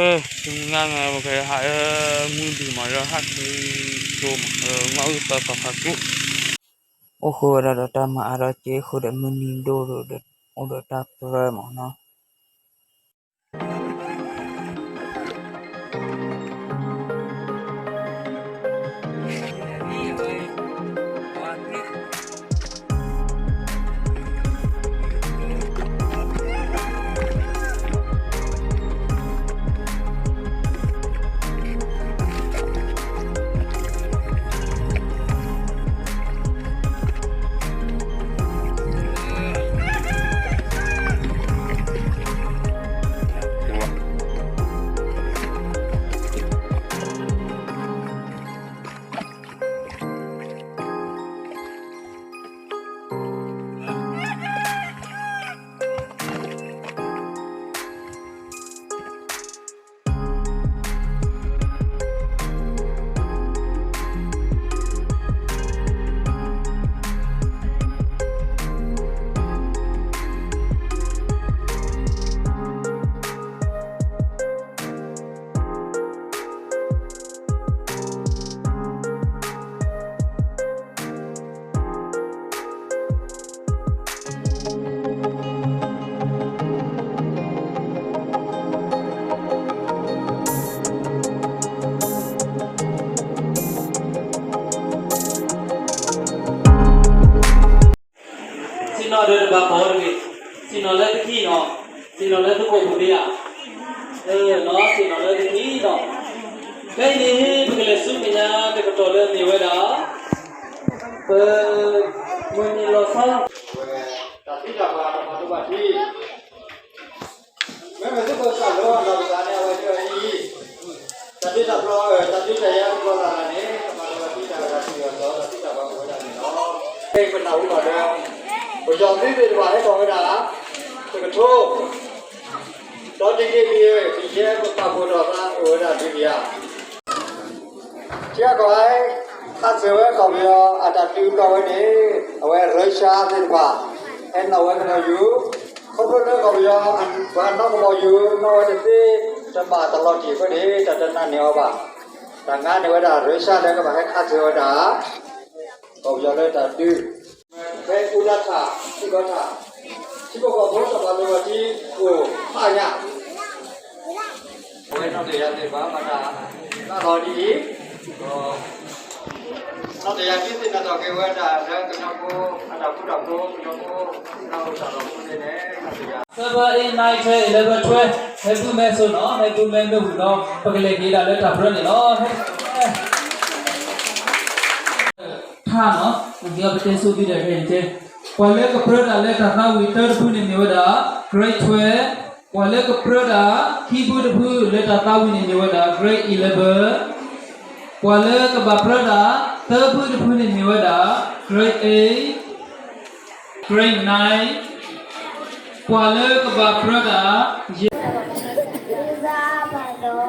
ဆူညါန့ၣ် ပကဟးလၢမုၢ်ဒံးမး လၢဟးက့ၤကၠိမး မၤအုၣ်သၢကီၢ်ဖးကၠိ အိၣ်ဃုာ်ဝဲဒၣ်ဒီးတၢ်မၤအါထီၣ်က့ၤဃုာ်ဒီးမုၢ်နံၤဒိၣ်ဒီး အိၣ်ဒီးတၢ်ပြၢမးနီၤ. ဆ့ၣ်နီၤဒီးတဘၣ်ဖီတဂ့ၤ, ဆ့ၣ်နီၤလၢတခံနီၤ, ဆ့ၣ်နီၤလၢသကိးပူၤဒံးဧါ, အၢ နီၤ ဆ့ၣ်နီၤလၢတခံနီၤ, ဖဲအံၤန့ၣ် ပကလဲၤဆူမဲာ်ညါတကတီၢ်လၢအမ့ၢ်ဝဲဒၣ် ပ မုၢ်နံၤလီၤဆီ ဝဲ တၢ်သံတၢ်ပှၢ်တၢ်မၤတဘၣ်ထံ မ့မ့ၢ်သုးခိၣ်စၢ်လၢအလီၤပသးန့ၣ် အဝဲဒၣ်အံၤ တၢ်သံတၢ်ပှၢ် တၢ်သံတၢ်ယါတဘျီလၢ်လၢ်န့ၣ် ကမၤလီၤဘၣ်သံတၢ်ဂၤတၢ်သံအီၤဒီးတၢ်သံတၢ်ပှၢ်အိၣ်ဝဲဒၣ်န့ၣ်လီၤ. ပနၢ်ဟူဘၣ်ဒီး ပယီၤသုးသ့ၣ်တဖၣ်ဟဲထီၣ်ဝဲဒၣ် တကထိ ဒီးတက့ၢ်ဒ်အံၤ ပယဲၢ်ပပာ်ဖှိၣ်ထီၣ်သးအိၣ်ဝဲဒၣ်ဒ်ပယီၤ ထံဂၤကီၢ်ဂၤ ခးစၢၤဝဲကီၢ်ပယီၤအတၢ်ဒုးကီၢ်ဝဲန့ၣ် အဝဲရၢၡါသ့ၣ်တဖၣ် ဟဲနီၣ်ဝဲကဘီယူၤ, ခီဖျိလၢကီၢ်ပယီၤ ပှၤနီၣ်ကဘီယူၤ နီၣ်ဝဲတသ့ တဘၣ်တၢ်လီၤတံၢ်အဃိန့ၣ် တၢ်တနာ်န့ၢ်အီၤဘၣ်. တၢ်ငါန့ၢ်ဝဲဒၣ်ရၢၡါလၢကဘၣ်ဟဲခးစၢၤဝဲဒၣ် ကီၢ်ပယီၤလၢတၢ်ဒုး ဖဲအူလါထၣ် ထံကီၢ်ထၣ် ထံဖိကီၢ်ဖိတၢ်ပာ်လီၤဝဲထံအိၣ်ဖးညါ အဝဲနီၣ်တယၤသ့ၣ်တဖၣ် ဘၣ်တၢ်ဘၣ်လီၤဒ်အံၤ, ဒီးနီၣ်တယၤဒ်သ့ၣ်နီၣ်ထီၣ်က့ၤဝဲဒၣ်လၢကညီဖိ အတၢ်ဃူတၢ်ဖိး ကညီဖိ တၢ်အိၣ်တၢ်လီၤဖိန့ၣ် နီၣ်တယၤ seven, eight, nine, ten, eleven, twelve ဟဲဘုမဲအစိၤနီၤ ဟဲဘုမဲမ့ၣ်အူနီၤ ပကလဲၤက့ၤဒၣ်လၢတၢ်ပြၢန့ၣ်လီၤ. ထါနီၤ ပကတဲဆိသုဒီး ပှၤလၢကပြၢဒၣ်လၢ တၢ်သးဝံၣ်တၢတဖုန့ၣ်မ့ၢ်ဝဲဒၣ် grade twelve, ပှၤလၢကပြၢဒၣ်ခံဖုတဖုလၢတၢ်သးဝံၣ်န့ၣ်မ့ၢ်ဝဲဒၣ် grade eleven, ပှၤလၢကဘၣ်ပြၢဒၣ် သၢဖုတဖုန့ၣ်မ့ၢ်ဝဲဒၣ် grade eight, grade nine, ပှၤလၢကဘၣ်ပြၢဒၣ် ယဲၢ် ဘၣ်ဒီး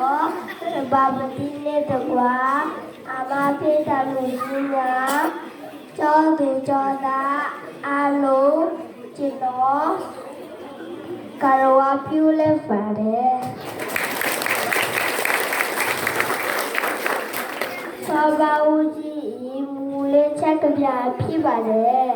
ဘၣ်ပတံန့ၢ်တကွၢ် အမါဖ့တၢ်မုၢ်ဒံညါ ကၠီသူၣ်ကၠီသး အလိၤ ကနီၤ ကရဝါဖၠူလဲၣ်ဖးဒဲး စီၤဘးအူကၠံအံၤ မူလၢဆၢကပျၢ်အဖံဘၣ်လဲၣ်.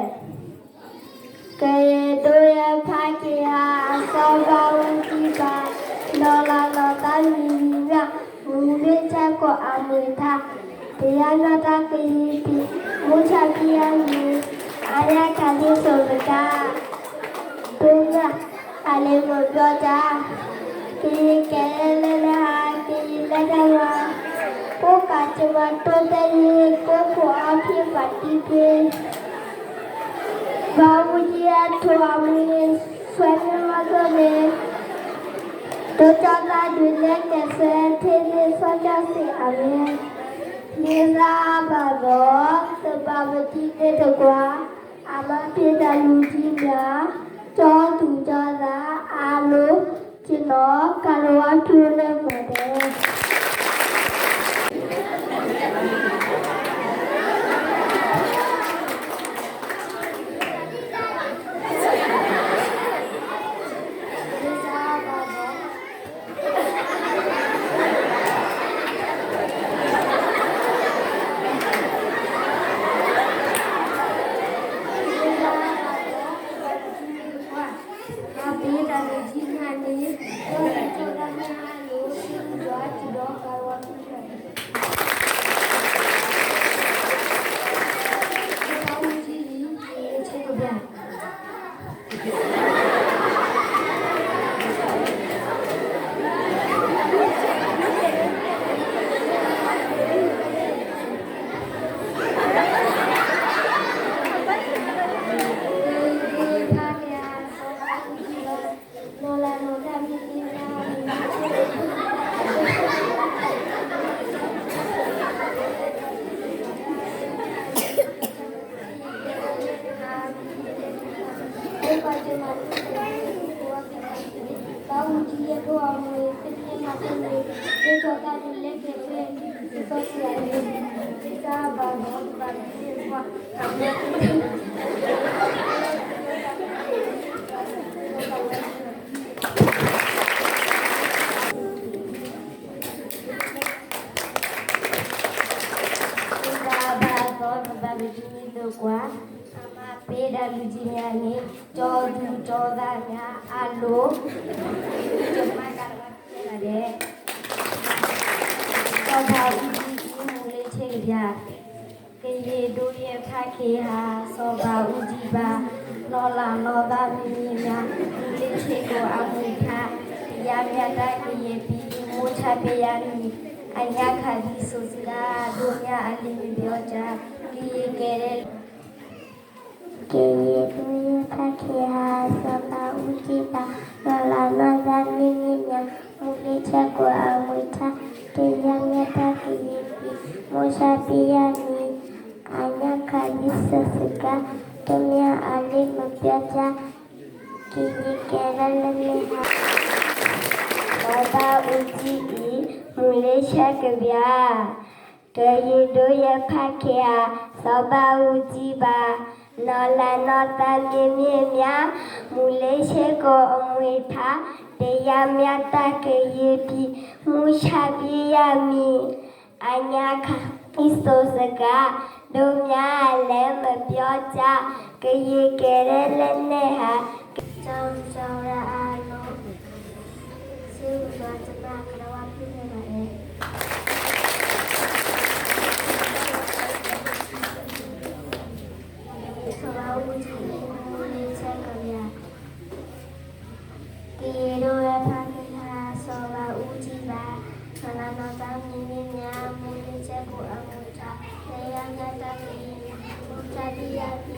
ကယဲၢ်ဒိယဲၢ်ဖးက့ၤဟး စီၤဘးအူကၠံဘၣ် နီၢ်လၤနီၢ်သးမံၤမံၤမၠၣ် မူလၢဆၢကီၢ်အမုၢ်ထါ တယါနီၢ်တၢ်ကယံၤပံၤ မူဆၣ်ဖံအမံၤ အါယါကၤဒ့စိာ်ပတၢ် ဒိမၠၣ် အလဲၤမုာ်ဘျီတၢ် ကယံၤကဲလဲၣ်လၢဟါ ကယံၤလၢတၢ်ဝါ ကိးကးကမၤတိတဲယ့ၤ ကိးခိၣ်အါဖံဘၣ်တံဖံ ဘၣ်မူကံအထိၣ်အမံၤ ဆွဲမ့ၢ်မၤကၢၢ်န့ၣ် ဒိကၠီသးဒုးနဲၣ်ကဲးဆၢ ထဲန့ၣ်စီကၠီစ့ၣ်အမံၤ မ့ၢ်သးဘၣ်ဒီး တဘၣ်ပတံန့ၢ်တကွၢ် အမါဖံတၢ်မုၢ်ဒံညါ ကၠီသူၣ်ကၠီသး အလိၤ ကနီၤ ကရဝါဖၠူလဲၣ်ဖးဒဲး ဒီးကါဝါ စီၤဘးအူကၠံအံၤ မူလ့ဆဲကဘျၣ် တၢ်ဘၣ်သီ ပဘၣ်ပတံၤမံၤသကွၢ်, အမၤပ့ၤဒၣ်လူၤကံညါန့ၣ် ကၠီဒူၣ်ကၠီသးညါအလိၤ, မၤကၤတဘၣ်ဖဲဒၣ်ဒဲး, စီၤဘးအူကၠံအံၤ မူလ့ဆဲကဘျၣ် ကယဲၢ်ဒိၣ်ယဲၢ်ဖးခ့ဟါ စီၤဘးအူကၠံဘၣ်, နီၢ်လၤနီၢ်သးမံၤမံၤမၠါ, မူလ့ဆဲကိးအမုၢ်ထါ, တယါမၠါတၢ်ကယဲၢ်ပံၤ, မိၢ်ဆါပယါမံၤ, အညါခးဒံးစိၤစကါ, ဒိၣ်မၠါအလံၤမ့ၢ်ပယီၤကၠါ, ကယဲၢ်ကဲဒဲး ကယဲၢ်ဒိၣ်ယဲၢ်ဖးခ့ဟါ စီၤဘးအူကၠံဘၣ်, နီၢ်လၤနီၢ်သးမံၤမံၤမၠါ, မူလ့ဆဲကိးအမုၢ်ထါ, တယါမၠါတၢ်ကယဲၢ်ပံၤ, မိၢ်ဆါပယါမံၤ, အညါခးဒံးစိၤစကါ, ဒိၣ်မၠါအလံၤမ့ၢ်ပယီၤကၠါ, ကယဲၢ်ကဲဒဲးလၢန့ၣ်ဟါ, စီၤဘးအူကၠံအံၤ မူလ့ဆဲကဘျၣ် ကယဲၢ်ဒိၣ်ယဲၢ်ဖးခ့ဟါ စီၤဘးအူကၠံဘၣ်, နီၢ်လၤနီၢ်သးမံၤမံၤမၠါ, မူလ့ဆဲကိးအမုၢ်ထါ, တယါမၠါတၢ်ကယဲၢ်ပံၤ, မိၢ်ဆါပယါမံၤ, အညါခးဒံးစိၤစကါ, ဒိၣ်မၠါအလံၤမ့ၢ်ပယီၤကၠါ, ကယဲၢ်ကဲဒဲးလၢန့ၣ်ဟါ, ကၠီဒူၣ်ကၠီသးအလိၤ, စ့ဝံၤဒီး ကမၤကလၤဝါဖုန့ၢ်ဘၣ်အံၤ, စီၤဘးအူကၠံအံၤ မူလ့ဆဲကဘျၣ် ကယဲၢ်ဒိၣ်ယဲၢ်ဖးခ့ဟါ စီၤဘးအူကၠံဘၣ်, နီၢ်လၤနီၢ်သးမံၤမံၤမၠါ, မူလ့ဆဲကိးအမုၢ်ထါ, တယါမၠါတၢ်ကယဲၢ်ပံၤ, မိၢ်ဆါပယါမံၤ,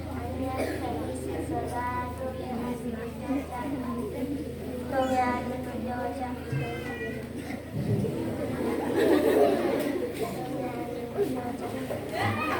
အညါခးဒံးစိၤစကါ, ဒိၣ်မၠါအလံၤမ့ၢ်ပယီၤကၠါ, ဒိၣ်မၠါအလံၤမ့ၢ်ပယီၤကၠါ, ဒိၣ်မၠါအလံၤမ့ၢ်ပယီၤကၠါ